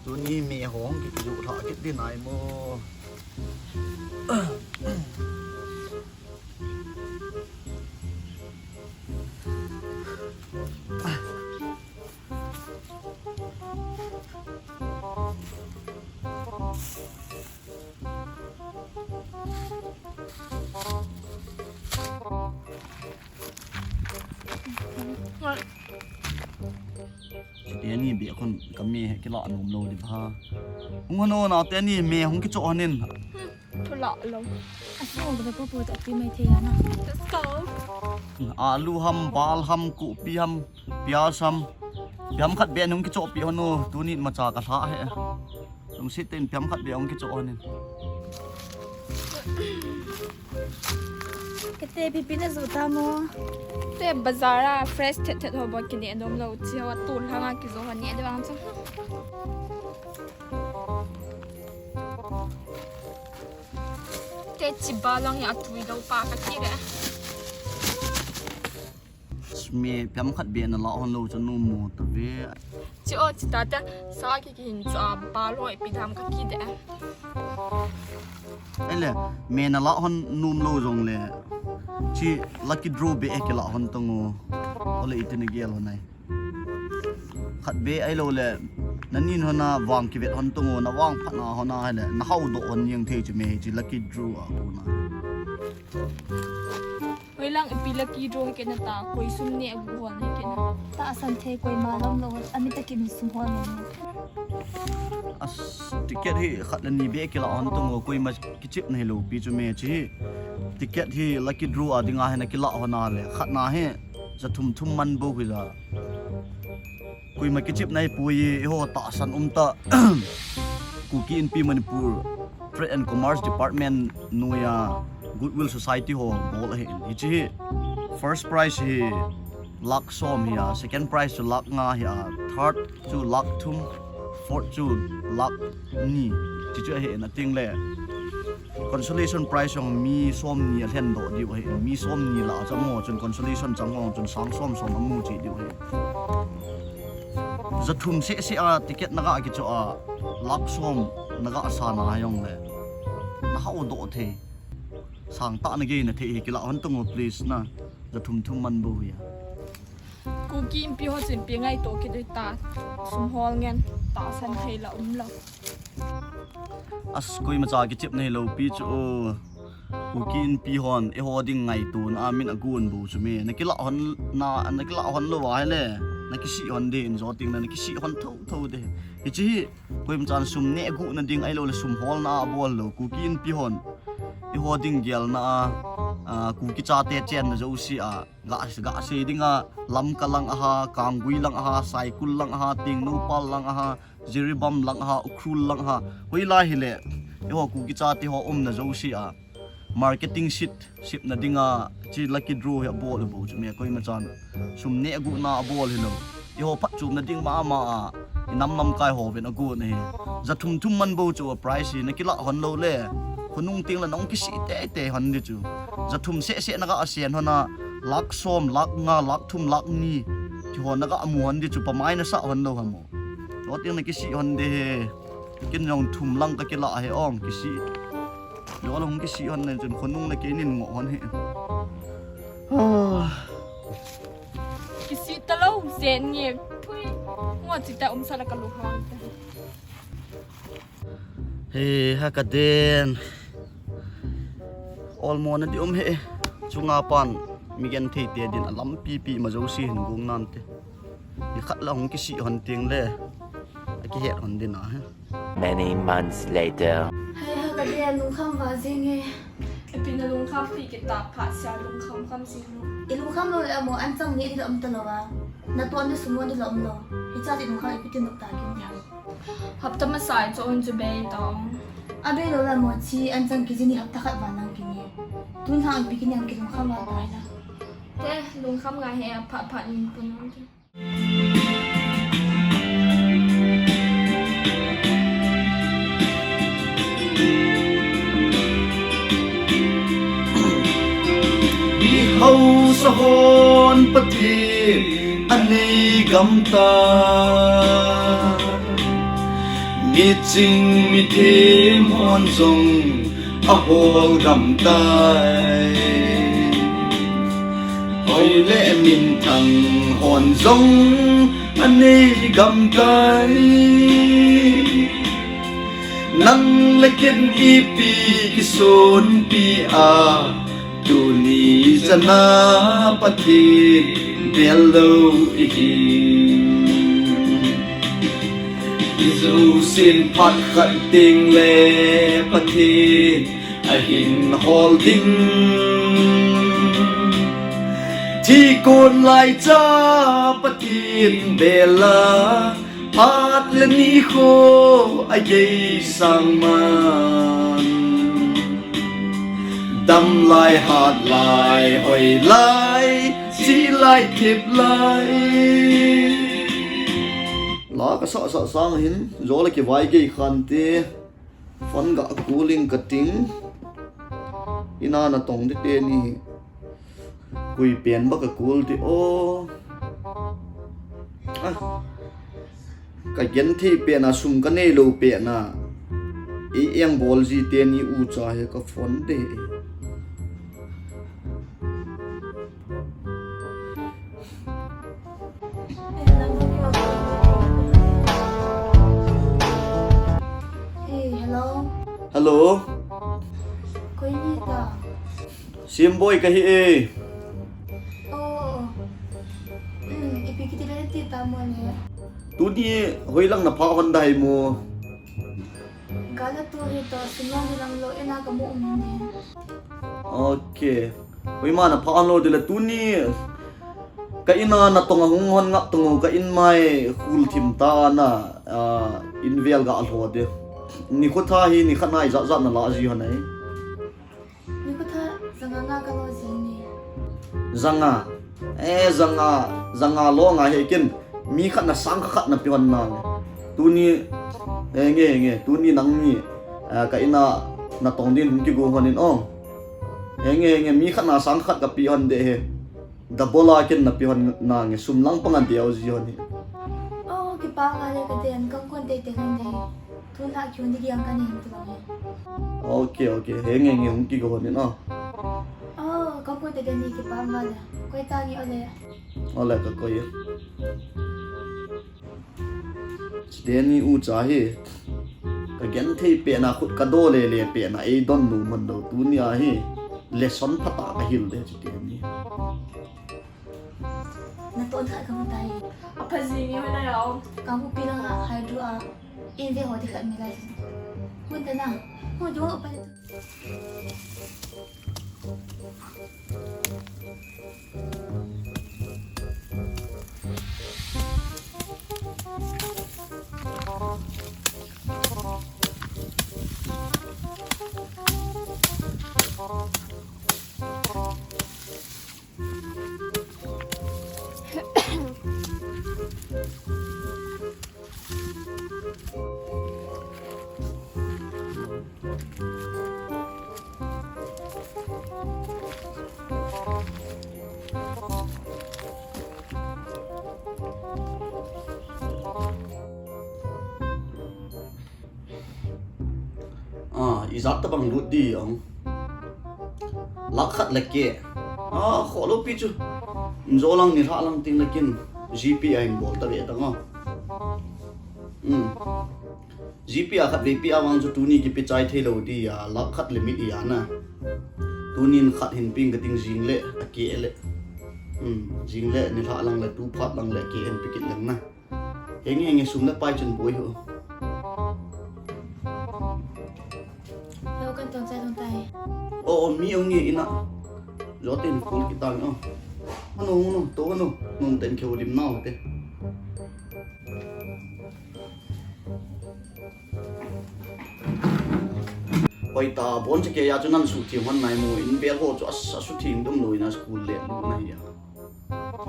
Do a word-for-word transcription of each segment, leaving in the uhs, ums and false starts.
Tuni me hung kijuh lha kit ding ahi mo. Teni beh khun ka me hi kila nom lou di ba. Hung hon o na teni me hung kichoh hon in. Thu lah lou. Asu ka pu pu ta pi mai thei ana. Let's go. Alu ham, bal ham, kopi ham, piaz ham. Piam khat beh hung kichoh pi hon o. Tuni macha ka lha he. Lungset tah in piam khat beh hung kichoh hon in. Kate pipi na jo ta mo. Te bazar a fresh thet thet ho bou kine nom lou chi ho tu lhang a kijo hon ni de bang chu. Te chiba lang ya tui lou pa ka ti le. Me piam khat beh na lah hon lou chu nom mo ta ve. Chi o chi ta ta sa ki ki hin cha ba loi pi dam ka ki de. Ele, me na lah hon nom lou jong le. Chi lucky draw beh kilah hon tong o. Ole iti na gel hon ai. Khat beh ai lou le. Na nin hon a vang kivet hon tong o, na vang phat na hon a le. Na hao doh hon jeng thei chi me chi lucky draw a ku na. Hoilang ipi lucky draw hi kei na ta, koi sum ne agu hol hi kei na. Tahsan thei koima lom lou, ami takin sum hol ne. As ticket hi khat le ni beh kilah hon tong o, koima kichep na hilou pi chu me chi hi. Ticket hi lucky draw a dinga hi na kilah hon a le, khat na hi ja thum thum man bou hi ja. Koima kichep na hi poi, eiho tahsan um ta. Kuki Inpi Manipur Trade and Commerce Department noiya Goodwill Society ho bol ahi in. Hichi hi first prize hi lakh som hi a, second prize chu lakh nga hi a, third chu lakh thum, fourth chu lakh ni. Chi chu ahi in ating le. Consolation prize jong mi som ni a lhen doh diu ahi. Mi som ni lah a chang ho chun consolation chang ho chun sang som som a mu chi diu ahi. Ja thum seh seh a ticket na ga kichoh a lakh som na ga sa na jong le. Na hao doh thei. Sang tah na gei na thei hi kilah hon tong o please na. Ja thum thum man bou hi a. Kuki Inpi ho chun ipi ngaito kit u ta. Sum hol ngen tahsan thei la um lou. As koima cha kichep na hilou pi chu o. Kuki Inpi hon eiho ding ngaito na a min agon bou chu me. Na kilah hon na, na kilah hon lou a hi le. Na kisih hon de in jo ting na, na kisih hon tho tho de. Hichi hi koima chan sum ne agu na ding ai lou le sum hol na a bol lou. Kuki Inpi hon eiho ding gel na a, a, Kuki chate chen na jo si a. Ga, ga sei ding a, Lamka lang a ha, Kanggui lang a ha, Saikul lang a ha, Tengnoupal lang a ha, Jiribam lang a ha, Ukhrul lang a ha. Hoilai hi le, eiho Kuki chate ho um na jo si a. Marketing sheet, sip na ding a, chi lucky draw hi a bol bou chu me koima chan. Sum ne agu na a bol hi lou. Eiho phatchom na ding mama a, i nam lamkai ho vin agon ahi. Ja thum thum man bou chu a prize hi na kilah hon lou le. Khonung ting la nong kisih tei tei hon di chu. Ja thum seh seh na ga a sen hon a lakh som, lakh nga, lakh thum, lakh ni. Chi hon na ga mu hon di chu pa mai na sa hon lou ha mo. Lo ting na kisih hon de he. Kin jong thum lang ka kilah he ong kisih. Lo long kisih hon le chun khonung le keinin ngo hon he. Ah. Kisih ta lou, zen nge. Pui. Ngo chi ta um sa la ka lu hang ta. He, ha ka den. Ol mo na di um he. Chunga pan. Mi gen thei te din a lampi pi ma jo si hin gung nan te. Ni khat la hung kisih hon ting le. A kihet hon din a he. Many months later. Hai ha ka dia lungkham va jing e. Ipi na lungkham pi kita pha sia lungkham kham jing lo. I lungkham lou le amo anchang ni di la um ta lou a. Na tuan di sum di la um lou. Hicha ti lungkham ipi ti nok ta kim dia. Hapta masa i cho un chu bei tong. A bei lou la mo chi anchang kiji ni hapta khat va nang kini. Tun hang ipi kini ang ki lungkham va tai la. Te lungkham ngai he pha pha nin pun. Mihausa hon Pathen anei gam ta. Miching mithem hon jong ahol gam tai. Hoi le minthang hon jong anei gam tai. Nang le ken ipi kisonpi a, tuni chana Pathen bel lou ihi. Ijousen phat khat teng le Pathen ahin hol ding. Thi kon lai cha Pathen bel a, phat le nikho agei sang man. Dam lai, hat lai, hoi lai, si lai, thip lai. La kasah sah sang hin, jo le kivai gei khan te. Phone ga cooling ka ting. Ina natong di teni. Kui pen ba ka cool di o. Ah. Ka genthei pen a, sum ka neilou pen a. I engbol ji teni u cha hi ka phone de. Hey, hello. Hello. Koi ni ta? Sim boy kahi e. Oh. Hmm, ipi kiti le ti ta mo ne? Tuni hoilang na pha hon dai mo? Gala tu hi to, sum lang hi lang lou, ina ka mo um ni. Okay. Koima na pha lou dile tuni. Ka ina natong a hung hon ngap tung ka in mai khul thim ta na, ah, in vel ga lho de. Nikho tha hi nikhat na ijat jat na la ji hon ai. Nikho tha janga nga ka lo ji ni. Janga. Eh, janga, janga lo nga he kin. Mi khat na sang khat na pi hon na nge. Tuni, eh, nge, nge. Tuni nang ni, ah, ka ina natong din hung kigo hon in ong. Eh, nge, nge. Mi khat na sang khat ka pi hon de he. Double a kin na pi hon na nge, sum lang pang a deu ji hon hi. Oh, kipa nga le ka den, kang kon te te ngan de. Tun la kiun di diang ka nen tu nge. Okay, okay. He nge nge hung kigo hon in, oh. Oh, kang kon te te ni kipa nga le. Koi ta ni ole. Ole ka koi. Chiteni u cha hi. Ka genthei pen a khut ka do le le pen a ei don nu man do tuni a hi. Lesson phat a ka hil de chiteni. Na ton khat ka mu tai. A pha ji ni hoi na yao. Ka mu pi la hydro a. In ve ho di khat mi lai. Hun ta na. Hun jo pa. Ah, ijat tabang lut di ong. Lakh khat le keh. Ah, kho lou pi chu. Njo lang ni lha lang ting le kin. G P A in bol ta ve ta ngo. Hmm. G P A khat ve pi a vang chu tuni kipe chai thei lou di a, lakh khat le mit i a na. Tuni in khat hin ping ka ting jing le, a keh le. Hmm, jing le ni lha lang le, tu phat lang le, keh hin pe kit lang na. Henge, henge, sum le pai chun boi ho. Lo kan ton chai ton tai. O, o, mi ong nge ina. Jotin kul kitang o. Ano, ano, to ano. Nung ten keu lim nau te. Hoi ta, bon che ke ya chu nan suthing hon nai mo, in bel ho chu a, asuthing dum lou ina school le lu na hi a.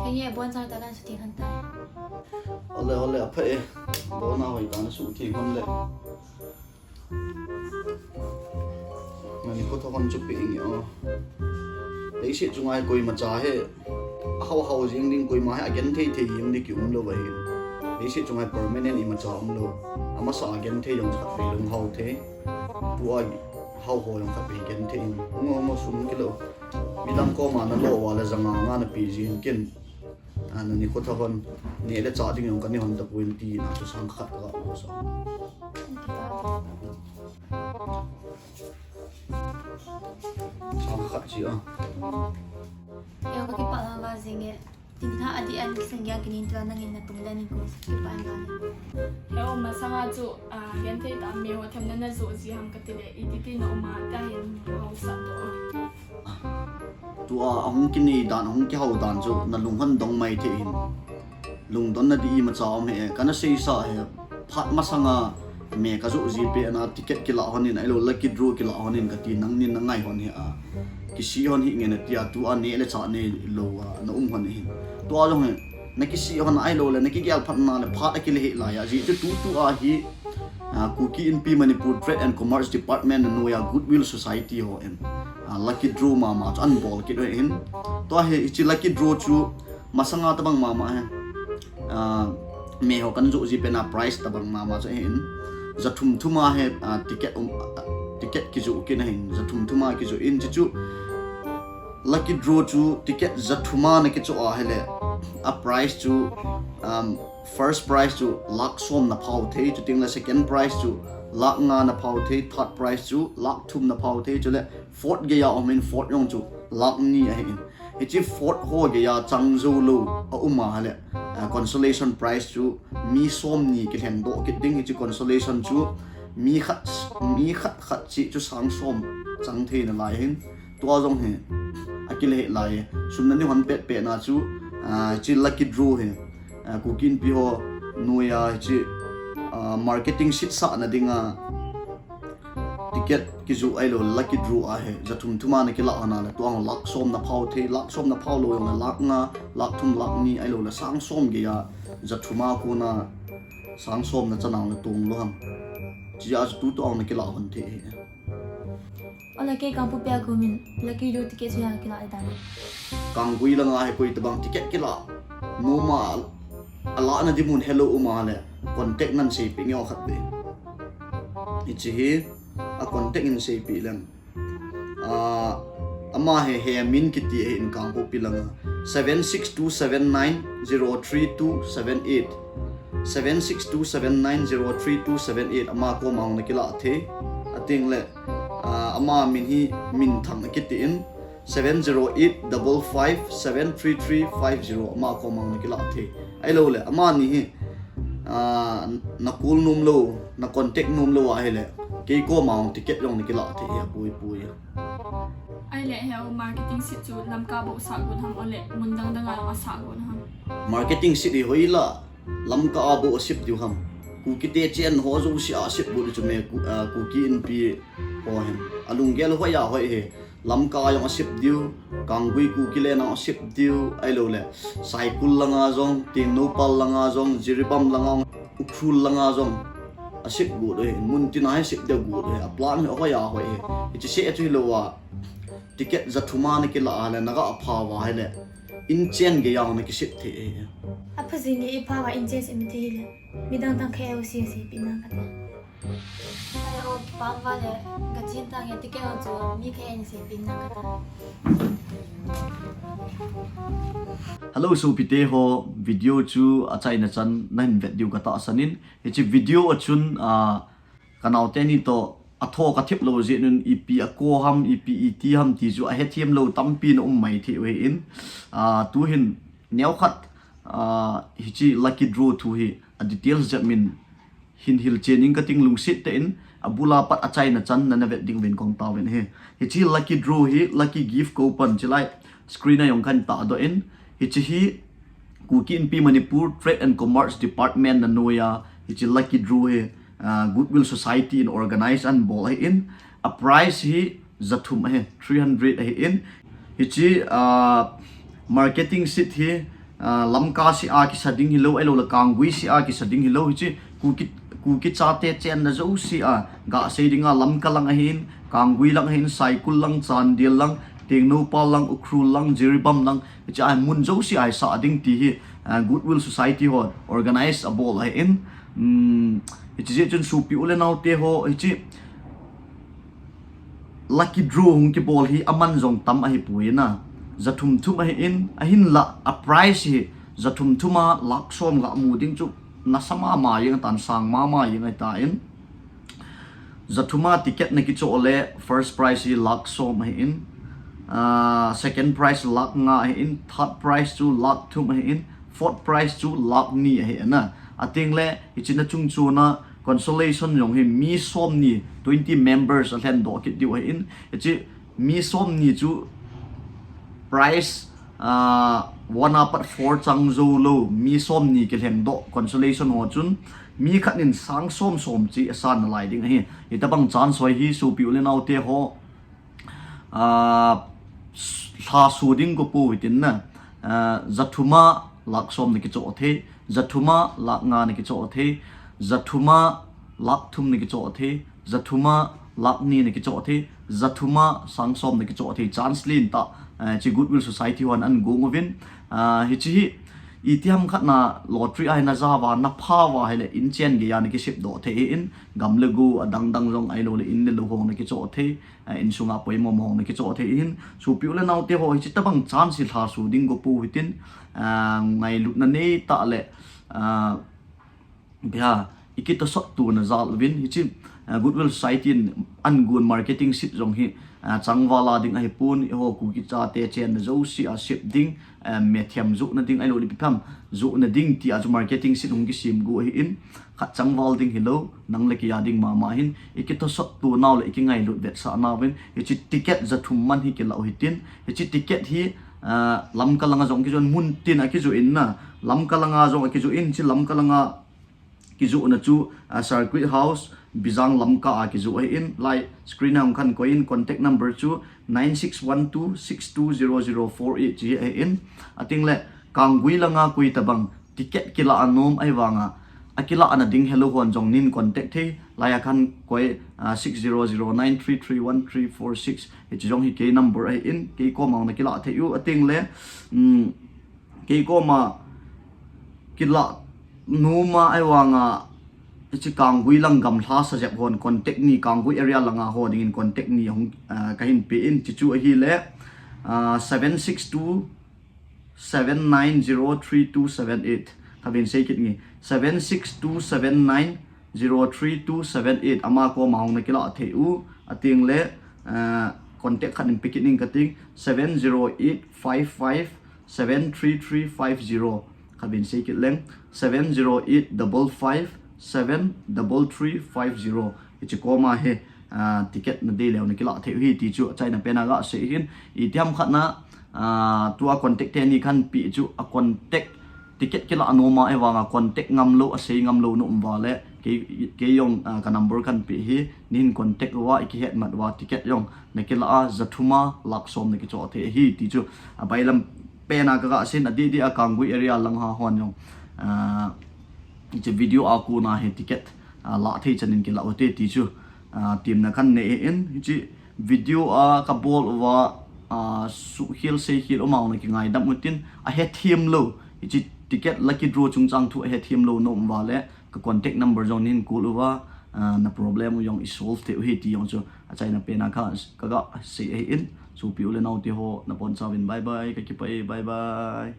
Henge, bon chang ta nan suthing hon tai. Ole, ole, apha e. Bon a hoi ta na suthing hon le. Nani ko thokon chu pe inge o. Leiset chunga hi koima cha hi. Ahao hao jing ding koima hi agenthei thei jing ding ki um lou va hin. Leiset chunga permanent imacha umlou. Amasa a genthei jong khatvei lunghao thei. Tua hao ho jong khatvei genthei in. Hung hung sum kilo. Midang koma nalo uva le janga nga nape jin kin. Ana nikho tha hon. Neh le chah ding jong kana hon tapoi ti na chu sang khat kalo sa. Sang khat chi a. Yo ka kipah lheh jing e. Tin ha adi an kisang ya kinin tua nangin na tung la ni ko kipah lheh. He o masanga chu a genthei tah a mi ho themna na jo ji ham kati le iti ti na um a ta hin hausa to. Tua ahung kini dan ahung kihou dan chu na lung hon dong mai thei hin. Lungdon na di imacha um he kana seisa he. Phat masanga me ka jo ji pet na ticket kila hon in ahilou lucky draw kila hon in kati nangnin na ngai hon he a. Kisih hon hi nge na tia tua neh le chah neilou a na um hon hin. Tua jong he na kisih hon ahilou le na kigel phat na le phat akile hih lai a ji chu tutua hi. A, Kuki Inpi Manipur Trade and Commerce Department na noiya Goodwill Society ho in. A, lucky draw mama chu an bol kit ho hin. Tua hi hichi lucky draw chu masanga tabang mama he. A, me ho kan jo ji pet na prize tabang mama chu hin. Jathum thuma he, a, ticket um, a, ticket kijo kit na hin. Jathum thuma kijo in chi chu. Lucky draw chu ticket jathuma na kicho a hele. A prize chu, um, first prize chu lakh som na phao thei, chuting le second prize chu lakh nga na phao thei, third prize chu lakh thum na phao thei, chule fourth geiya um in fourth jong chu lakh ni ahin. Hichi fourth ho geiya chang jou lou a um a hele, a, consolation prize chu mi som ni kilheng doh kit ding, hichi consolation chu mi khat, mi khat khat chi chu sang som chang thei na lai hin. Tua jong hi akile hih lai e. Sum na ni hon pet pet na chu, a, chi lucky draw hi, a, Kuki Inpi ho noiya chi, a, marketing setsah na dinga ticket kijo ahilou lucky draw a hi. Jathum thuma na kila hon a le tua hon lakh som na phao thei, lakh som na phao lou jong le lakh nga, lakh thum, lakh ni ahilou le sang som geiya jathuma kona sang som na chana na tung lou ham. Chia chu tutua na kila hon thei hi. Ole kei Kangpokpi a komin lucky draw ticket chu ya kila le dan. Kanggui langa hi koi tabang ticket kila. Noma ala na dimun hello uma le contact nan seipeh nge khat be. Hichi hi a contact in seipeh leng. A, ama he he min kiti he in Kangpokpi langa. Seven six two seven nine zero three two seven eight. Seven six two seven nine zero three two seven eight ama koma hung na kila thei. Ating le, a, ama min hi Minthang akiti in seven zero eight double five seven three three five zero ama koma hung na kila thei. Ahilou le, ama ni hi, a, na call nom lou, na contact nom lou ahile, kei koma hung ticket jong na kila thei hi apoi poi. Ahile he marketing set chu Lamka bou sah got ham ole mun dang dang a jong asah got ham. Marketing set hi hoila Lamka a bou asep diu ham. Kuki te chen ho jouse a asep got chu me Ku-, a, Kuki Inpi ho hin. Alunggel hoi a hoi hi. Lamka a jong asep diu, Kanggui Kuki le na asep diu, ahilou le. Saikul langa jong, Tengnoupal langa jong, Jiribam langa, Ukhrul langa jong. Asep got hi, mun tina hi sep diu got hi, a plan hi hoi a hoi hi. Hichi se chu hilou a. Ticket jathuma na kila a le na ga pha uva hile. Inchen geiya na kisep thei hi. Apha jing e ipha uva inchen sep mi thei hile. Midang dang khe u si seipeh na kati. Ai o kipah uva le, ka chin tang e ticket ho chu mi khat in seipeh na kati. Hello, sopite ho, video chu achaina chan nahin vet diu katahsan in. Hichi video a chun, a, kanaote ni toh, atho kathip lou jeh un ipi ako ham, ipi iti ham ti chu ahethem lou tampi na um mai thei u hin. A, tuhin, neokhat, a, hichi lucky draw thu hi, a details jep min, hin hilchen ing kating lungset tah in, abul a pat achaina chan nana vet ding uvin kong taovin hi. Hichi lucky draw hi, lucky gift coupon chilai screen a jong kahin tahdoh in, hichi hi Kuki Inpi Manipur Trade and Commerce Department na noiya, hichi lucky draw hi, a, Goodwill Society in organize ahin bol ahin, a price hi jathum ahi, three hundred ahin. Hichi, a, marketing set hi, a, Lamka seh a kisa ding hilou, ahilou le Kanggui seh a kisa ding hilou, hichi Kuki, Kuki chate chenna jouse a, gasei dinga Lamka lang ahin, Kanggui lang ahin, Saikul lang, Chandel lang, Tengnoupal lang, Ukhrul lang, Jiribam lang, hichi a mun jouse a sah ding ti hi, uh, Goodwill Society ho organize abol ahin, um, hichi jeh chun sopi u le nao te ho, hichi lucky draw hung kibol hi aman jong tam ahipoi na. Jathum thum ahin, ahinla a price hi jathum thum a lakh som ga mu ding chu nasa mama jeng tan, sang mama jeng ahitan. Jathum a ticket na kichoh le first prize hi lakh som ahin, uh, second prize lakh nga ahin, third prize chu lakh thum ahin, fourth prize chu lakh ni ahi na. Ating le, hichi na chung chu na consolation jong hi mi som ni, twenty members a lhen doh kit diu ahin, hichi mi som ni chu prize, uh, one apat four chang jou lou, mi som ni kilhen doh consolation ho chun, mi khat nin sang som som chi asan nalai ding ahi. Hitabang chance hoi hi sopi u le nao te ho, uh, lhasu ding ko pu hitin na, uh, jathum a lakh som na kichoh thei, jathum a lakh nga na kichoh thei, jathum a lakh thum na kichoh thei, jathum a lakh ni na kichoh thei, jathum a sang som na kichoh thei, chance lentah, uh, chi Goodwill Society hon an gong uvin, uh, hichi hi, itiham khat na lottery a hi na ja uva, na pha uva ahile in chen gei a na kisep doh thei ahin, gam le go adang dang jong ahilou le in le lou ho na kichoh thei, uh, insung a poimo mo ho na kichoh thei ahin, sopi u le nao te ho hichi tabang chance hi lhasu ding ko pu hitin, uh, ngailutna nei tah le, uh, Bia, i kitosot tuna jal uvin, hichi, uh, Goodwill Society in an gon marketing seed jong hi, uh, changval a ding ahipon, eiho Kuki chate chenna jouse a sep ding, uh, methem johna ding, ahilou le ipi ham johna ding tia chu marketing seed hung kisem go ahin, khat changval ding hilou, nang le kei a ding mama ahin, i kitosot tuna u le i kingailut vetsahna uvin, hichi ticket jathum man hi kila u hitin, hichi ticket hi, uh, Lamka langa jong kijoh in, mun tin a kijoh in na, Lamka langa jong a kijoh in, chi Lamka langa kijohna chu, uh, Circuit House, Bijang Lamka a kijoh ahin, lai screen a hung khan koi in, contact number chu nine six one two six two zero zero four eight chi ahin, ating le Kanggui langa koi tabang ticket kila a nom ahivanga, a kila na ding helou hon jong nin contact thei, lai a khan koi, uh, six zero zero nine three three one three four six, hichi jong hi kei number ahin, kei koma na kila thei u, ating le, um, kei koma kila nom a ahivanga, hichi Kanggui lang gamla sa jep hon contact ni, Kanggui area langa ho dingin contact ni hung, uh, kahin pe in, chi chu ahile, uh, seven six two seven nine zero three two seven eight. Kavin sei kit nge, seven six two seven nine zero three two seven eight, ama koma hung na kila thei u, ating le, uh, contact khat in pe kit ning kating, seven zero eight five five seven three three five zero, kavin sei kit leng, seven zero eight double five seven double three five zero. Hichi koma hi, uh, ticket na dei leu na kila thei u hi ti chu achaina pen a ga sei hin, itiham khat na, uh, tua contact te ni khan pe chu a contact ticket kila a nom a ahivanga contact ngam lou, a sei ngam lou na um uva le, kei, kei jong, uh, ka number khan pe hi, nihin contact uva, i kihet mat uva, ticket jong na kila a, jathum a lakh som na kichoh thei ahi ti chu, a bailam pen a ka ga sei in, adeh deh a Kanggui area lang ho hon jong, uh, hichi video a kona hi ticket, uh, la thei chan in kila u te ti chu, uh, temna kan nei in, hichi video a ka bol uva, uh, suhkhel seikhel um a na kingaidam u tin, ahethem lou, hichi ticket lucky draw chungchang thu ahethem lou na um uva le, ka contact number jong nin call uva, uh, na problem u jong i solve thei u hi ti jong chu achaina pen a ka, ka ga sei ahin, sopi u le nao te ho, na pon chauvin bye bye, ka kipah e, bye bye.